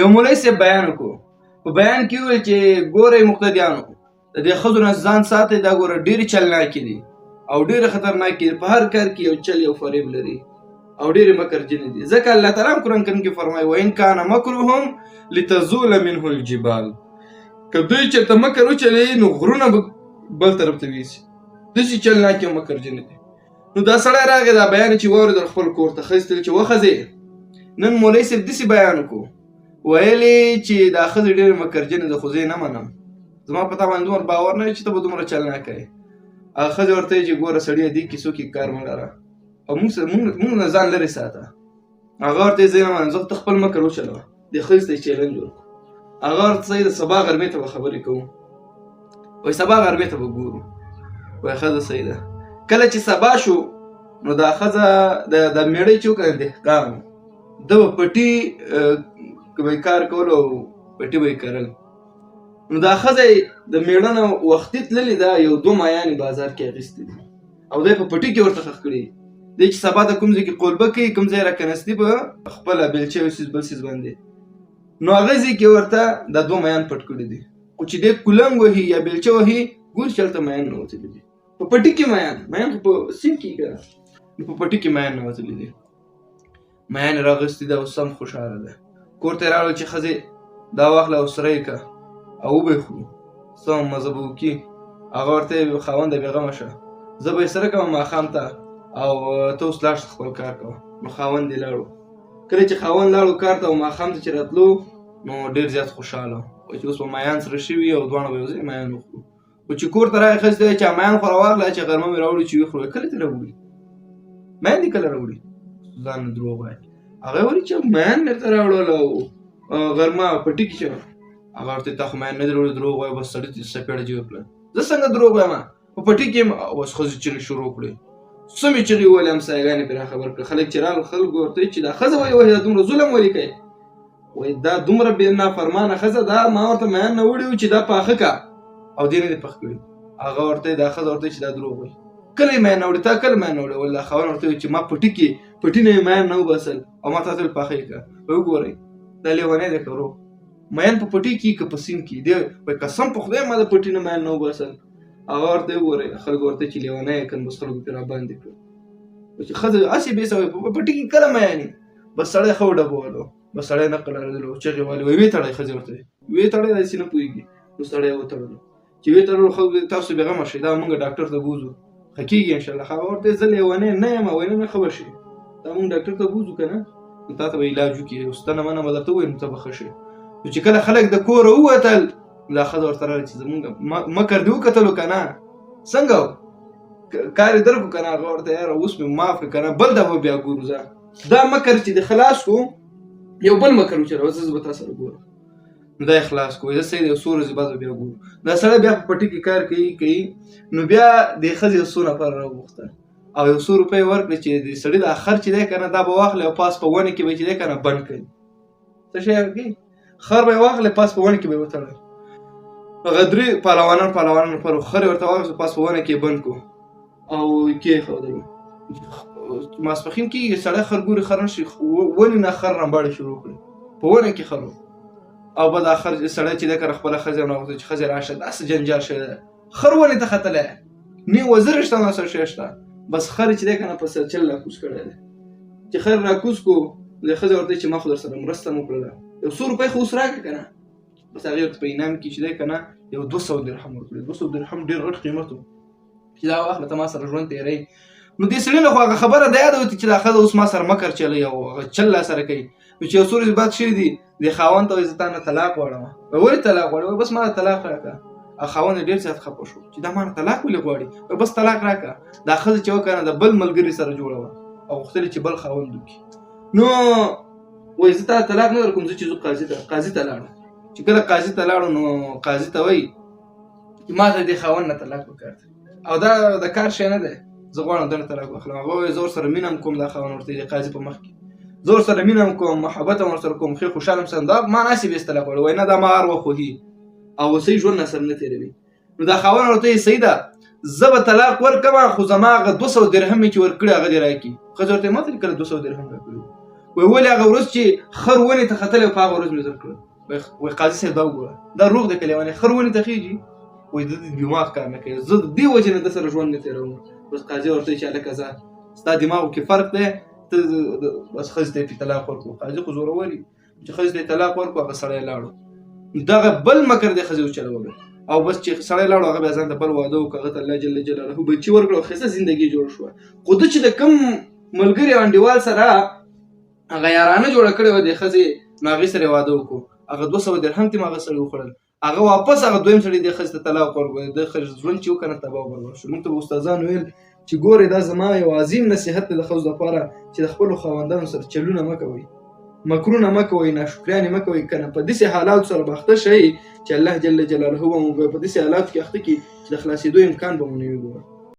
یو مولوي صاحب بیان وکړو، په بیان کې وویل چې ګورئ مقتدیانو، د دې ښځو نه ځان ساتئ، دا ګوره ډېرې چلناکې دي او ډېرې خطرناکې دي، په هر کار کې یو چل یو فریب لري او ډېرې مکرجنې دي. ځکه الله تعالی هم قرآن کریم کې فرمایي وان کان مکرهم لتزول منه الجبال، که دوی چېرته مکر وچلوي نو غرونه به بل طرف ته ویسي، داسې چلناکې او مکرجنې دي. نو دا سړی راغی، دا بیان چې واورېدل خپل کور ته، ښځې ته چې وښځې نن مولوي صاحب داسې بیان وکړو، ویلې چې دا ښځې ډېرې مکرجنې دي، خو زه یې نه منم، زما په تا باندې دومره باور نه چې ته به دومره چلناکه یې. هغه ښځې ورته ویل چې ګوره سړیه دې کیسو کې کار مه لره او موږ سره موږ نه ځان لرې ساته. هغه ورته ویل زه یې نه منم، زه ته خپل مکر وچلوه. دې ښځې ته یې چیلنج ورکړو. هغه ورته ویل د سبا غرمې ته به خبرې کوو، وایي سبا غرمې ته به ګورو. وایي ښځه صحیح ده. کله چې سبا شو نو دا ښځه د مېړه چې وکړه دهقان و، ده به پټي که به یې کار کولو او پټي به یې کرل. نو دا ښځه یې د مېړه نه وختي تللې ده، یو دوه مایان یې بازار کې اخیستي دي او دی په پټي کې ورته ښخ کړي دی چې سبا ته کوم ځای کې قولبه کوي، کوم ځای راکنستي په خپله بېلچه یو څیز بل څیز باندې، نو هغه ځای کې ورته دا دوه مایان پټ کړي دي. خو چې دی کولنګ وهي یا بېلچه وهي، ګوري چې هلته مایان نه وتلي دي. په پټي کې مایان، مایان خو په سیند کې که نه، نو په پټي کې مایان نه وتلي دي. مایان یې راغستي ده او سم خوشحاله ده. کور ته یې راغله چې ښځې دا واخله او سره یې که او وبه یې خورو، سمه مزه به وکړي. هغه ورته ویل خاونده بېغمه شه، زه به یې سره کوم ماښام ته او ته اوس لاړ شه خپل کار کوه. نو خاوند یې لاړو. کله چې خاوند لاړو کار ته او ماښام ته چې راتلو نو ډېر زیات خوشحاله و، وایي چې اوس به مایان سره شوي او دواړه به یو ځای مایان وخورو. خو چې کور ته راغی ښځې ته ویل چې مایان خو راواخله چې غرمه مې راوړي چې وخورو. کله دې راوړي؟ مایان دې کله راوړي؟ ځان نه دروغ وایي. هغه ویل چې مایان مې درته راوړل او غرمه پټي کې چې هغه ورته تا خو مایان نه دي راوړي، دروغ وایي. بس سړي ته څپېړه جوړ کړه، زه څنګه دروغ وایم، په پټي کې یم. بس ښځې چیغې شروع کړې، سمې چیغې وویلې، همسایهګانې پرې راخبر کړې. خلک چې راغلل خلکو ورته ویل چې دا ښځه ولې وهي، دا دومره ظلم ولې کوي؟ وایي دا دومره بې نافرمانه ښځه ده، ما ورته میان نه وړي چې دا پاخه که او دې نه دې پخ کړي. هغه ورته دا ښځه ورته چې دا دروغ وایي، کله یې میان نه وړي، تا کله میان نه وړي؟ ویل دا خاوند ورته ویل چې ما پټي کې پټي نه یې میان نه وباسل او ما تاسو ویل پاخه یې که. وایي وګورئ دا لیونی دی که ورو میان په پټي کې که په سیند کې دی؟ وایي قسم په خدای ما د پټي نه میان نه وباسل. هغه ورته وګورئ خلکو ورته چې لیونی یې که، بس خلکو پرې راباندې کړو چې ښځه هسې بې سوی په پټي کې کله میان یې. بس سړی ښه وډبولو، بس سړی نه قلارېدلو، چغې والې وایي ویې تړئ، ښځې ورته ویې تړئ، داسې نه پوهېږي. نو سړی یې وتړلو، چې ویې تړلو خلکو تاسو بېغمه شئ، دا موږ ډاکټر ته بوځو ښه کېږي انشاءالله. هغه ورته زه لیونی نه یم، ویل نه ښه به شي، دا موږ ډاکټر ته بوځو که نه نو تا ته به علاج وکړي، یو ستنه منه به درته ووایي نو ته به ښه شې. نو چې کله خلک د کوره ووتل، دا ښځه ورته راغله چې زموږ مکر دې وکتلو که نه، څنګه کار یې درکړو که نه؟ هغه ورته یاره اوس مې معاف کړه که نه، بل دفعه بیا ګورو. ځه دا مکر چې دې خلاص کړو، یو بل مکر وچلوه، زه به تا سره ګورم. نو دا یې خلاص کړو، زه صحیح دی، یو څو ورځې بعد به بیا ګورو. دا سړی بیا په پټي کې کار کوي کوي. نو بیا دې ښځې یو څو نفر راوغوښتل او یو څو روپۍ یې ورکړې چې د سړي دا خر چې دی که نه دا به واخلې او پاس په ونه کې به چې دی که نه بند کړي. څه شی کوي؟ خر به یې واخلې پاس په ونه کې به یې وتړل. هغه درې پهلوانان نفر خر یې ورته واخیست، پاس په ونه کې یې بند کړو او کېښودلو. ماسپښین کېږي، سړی خر ګوري، خر نشي، ونې نه خر رمباړې شروع کړې، په ونه کې خر و. او به دا خر سړی چې دی که نه خپله ښځه یې راغوښته چې ښځې راشه، داسې جنجال شوی دی، خر ونې ته ختلی، نه وزرې شته نه څه شی شته، بس خر چې دی که نه په سرچل راکوز کړی دی. چې خر راکوز کړو، د ښځې ورته چې ما خو در سره مرسته مو کړله، یو څو روپۍ خو اوس راکړه که نه. بس هغې ورته په انعام کې چې دی که نه یو 200 درهم ورکړي. 200 درهم ډېر غټ قیمت و چې دا واخله ته ما سره ژوند تېروي. نو دې سړي نه خو هغه خبره د یاده وتې چې دا ښځه اوس ما سره مکر چلوي او هغه چل را سره کوي. نو چې یو څو ورځې بعد شوي دي، دې خاوند ته وایي زه تا نه طلاق غواړم. وایي ولې طلاق غواړې؟ وایي بس ما ته طلاق راکړه. خاوند یې ډېر زیات خفه شو چې دا ما نه طلاق ولې غواړي؟ وایي بس طلاق راکړه. دا ښځه چې وکړه د بل ملګري سره جوړه وه او غوښتل یې چې بل خاوند وکړي. نو وایي زه تا طلاق نه درکوم، زه چې ځو قاضي ته لاړو. چې کله قاضي ته لاړو نو قاضي ته وایي چې ما ته دې خاوند نه طلاق پکار دی او دا د کار شی نه دی، زه غواړم دنه طلاق واخلم. هغه وایي زه ورسره مینه هم کوم، دا خاوند ورته د قاضي په مخ کې زه ورسره مینه هم کوم، محبت هم ورسره کوم، ښه خوشحاله هم سم، دا ما ناسې بې طلاق غواړي. وایي نه دا ما هر وخت وهي او صحیح ژوند نه سره نه تېروي. نو دا خاوند ورته یې صحیح ده، زه به طلاق ورکړم خو زما هغه 200 درهم مې چې ورکړي هغه دې راکړي. ښځه ورته ما ته کله 200 درهم راکړي؟ وایي ولې هغه ورځ چې خر ونې ته ختلی په هغه ورځ مې زر کړل. وایي قاضي صاحب دا وګوره، دا روغ دی که لیونی؟ خر ونې ته خېږي. وایي د دماغ کار نه کوي، زه د دې وجې نه ده سره ژوند نه تېروم. بس قاضي ورته چې هلکه ځه، ستا دماغو کې فرق دی، ته بس ښځې ته یې پرې طلاق ورکړو. قاضي خو زورور وي، چې ښځې ته یې طلاق ورکړو هغه سړی لاړو. دغه بل مکر دی ښځې وچلولو، او بس چې سړی لاړو هغه بیا ځان ته بل واده وکړ، هغه ته الله جل جلاله بچي ورکړو، ښایسته زندګي جوړه شوه. خو ده چې د کوم ملګري او انډیوال سره هغه یارانه جوړه کړې وه د ښځې، نو هغې سره یې واده وکړو، هغه 200 درهم ترې هغه سړي وخوړل. هغه واپس هغه دویم سړي د ښځې ته طلاق ورکړ، د ښځې ژوند چې وکړه تباه او برباد شو. موږ ته به استادانو ویل چې ګورئ دا زما یو عظیم نصیحت دی د ښځو دپاره چې د خپلو خاوندانو سره چلونه مه کوئ، مکرونه مه کوئ، ناشکریانې مه کوئ، که نه په داسې حالاتو سره به اخته شئ چې الله جل جلاله به مو په داسې حالاتو کې اخته کړي چې د خلاصېدو امکان به مو نه وي. ګوره.